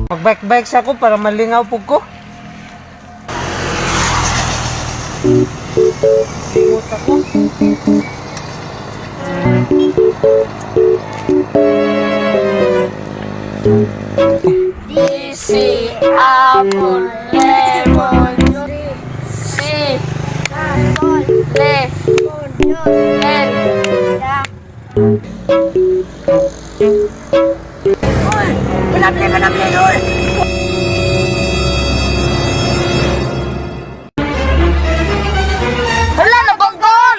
Magbike-bike sa ako para malingaw po ko. Ingot ako. D, C, apple, lemon, C, left, L. Panabli, panabli, oy! Hala, nabanggaan!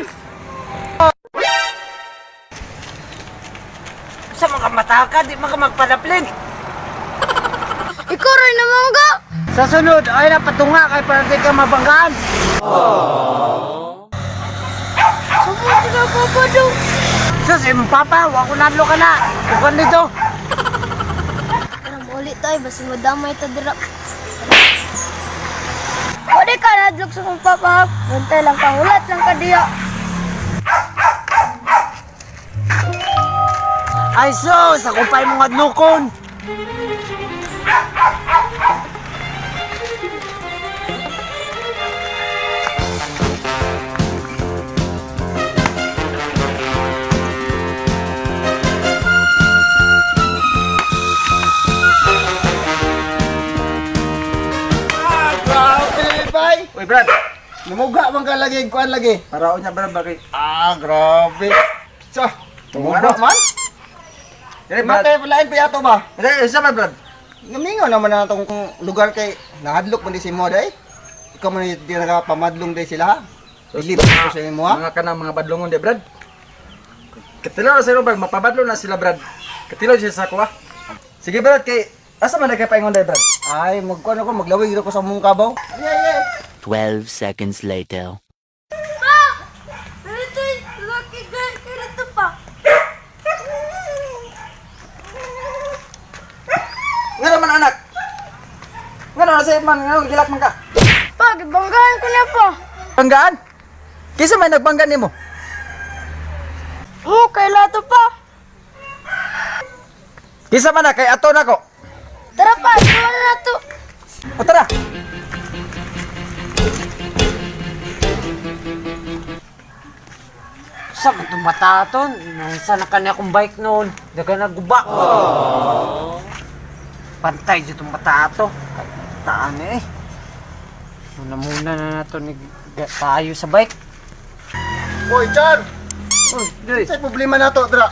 Sa mga mataka, di man ka magpanaplin. Ikaw rin namangga! Sa sunod, ay na patunga kay para di ka mabanggaan. Sumuti ka, Papa do. Sus, imong papa, wa ko nadlo ka na. Ukan dito. Tara, ulit tayo. Basta madamay ta dira. Pwede ka nadlok sa kong papa. Bantay lang ka, hulat lang ka diya. Ay sus, ako pa imong adlokon. Grabe, bay. Uy, Brad. Namuga man ka lagi, kuan lagi. Paraon niya, Brad, bakit? Ah, grabe. Sa, tumuga man. Dili, Brad. Matay palain pa yato ba? Dili, isa man, Brad. Namingaw naman na itong lugar kay nahadlok man di si mo day. Ikaw man di nagapamadlong day sila ha. Bilib ko sa imo ha. Mga kanang mga badlongon di, Brad. Katilaw na sila, Brad. Mapabadlo na sila, Brad. Katilaw siya sa kuha. Sige, Brad, kay asa man na kay paingon day, Brad? Ay, magkuan ako, maglawig ako sa mong kabaw. Yeah, yeah. 12 seconds later. Pa! Ganito, lucky girl, ganito pa. Nga naman, anak. Nga naman, sa man, nga naman, gilak man ka. Pa, gibanggaan ko na pa. Banggaan? Kisa may nagbanggaan nimo? Oo, kay Lato pa. Kisa man na kay ato na ko. Tara pa, tuwa na to. O tara. Sa man itong bata to, nasa na kanya akong bike noon. Daga naguba. Pantay dito itong bata to. Taan eh. Muna muna na nato ni tayo sa bike. Hoy, Char. Uy, Joy. Sa problema na to, dra.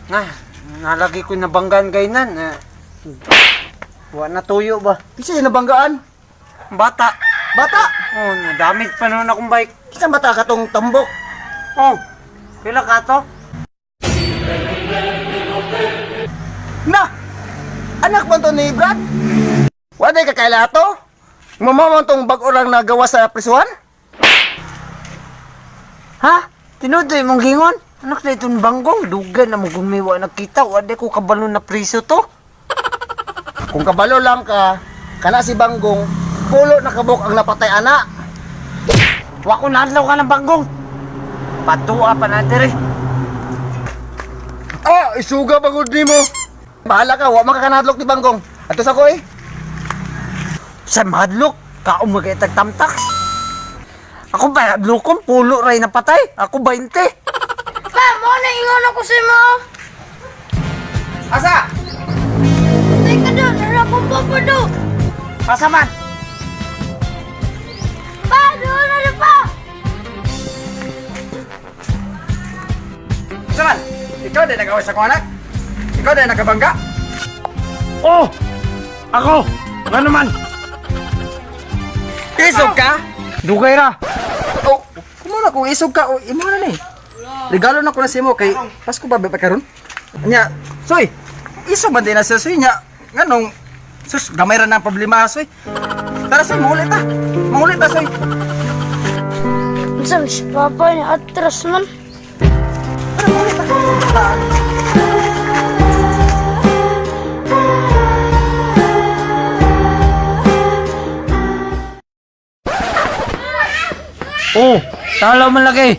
Na, nalagi ko nabanggaan kay nan. Eh, wa na tuyo ba? Kasi nabanggaan. Bata. Bata. Oh, nadamit pa noon akong bike. Kinsa bata ka tong tambok? Oh, pila ka to? Na! Anak man to ni Brad? Wala ka kaila to? Mama man tong bag-o lang nagawa sa prisuhan? Ha? Tinudoy mong gingon? Anak na itong banggong, dugan na mo gumiwa nakita, wala ko kabalo na priso to. Kung kabalo lang ka, kana si Banggong, pulo na kabok ang napatay ana. Wa ko nadlaw ka ng banggong. Patua pa na dire. Ah, isuga bagod nimo. Bahala ka, wa man ka kanadlok ni Banggong. Ato sa ko eh. Sa madlok, kaong magitag tamtak. Ako ba, hadlokon, pulo ray napatay. Ako 20. Pa, mo na ingon ako sa imo. Asa? Teka do, nara akong papa do. Asa man? Pa, doon na na pa. Asa man? Ikaw din nag-away sa kuha, anak? Ikaw din nagabangga? Oh! Ako! Nga naman? Isog ka? Dugay ra. Oh, kumo na kung isog ka, oh, imo na ni. Regalo na ko na sa imo kay Pasko ba ba karon? Nya, soy. Isog man din na siya soy nya. Nganong sus gamay ra na ang problema soy. Tara soy, mangulit ta. Mangulit ta soy. Unsa si papa ni atras man. Tara mangulit ta. Oh, talo man lagi.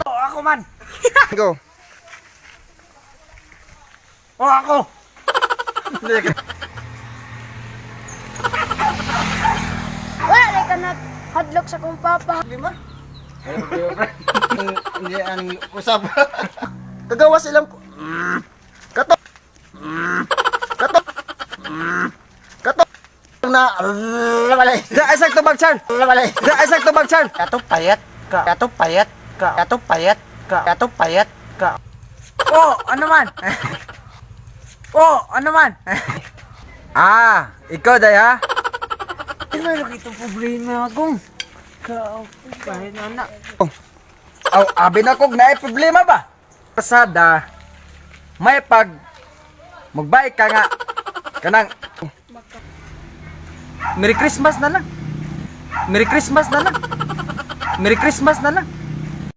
Oh, ako man. Go. Oh, ako. Wala na ka nag-hadlok sa akong papa. Lima. Hindi ang usap. Kagawa silang kato. Kato. Kato. Na walay. Da ay sakto bag, Char. Walay. Da ay sakto bag, Char. Ato payat ka. Ato payat ka. Ato payat ka. Ato payat ka. Oh, ano man? Oh, ano man? Ah, ikaw day ha. Ano lagi itong problema akong? Ka, payat na na. Aw, abi na kog naay problema ba? Pasada may pag magbay ka nga kanang Merry Christmas na lang. Merry Christmas na lang. Merry Christmas na lang.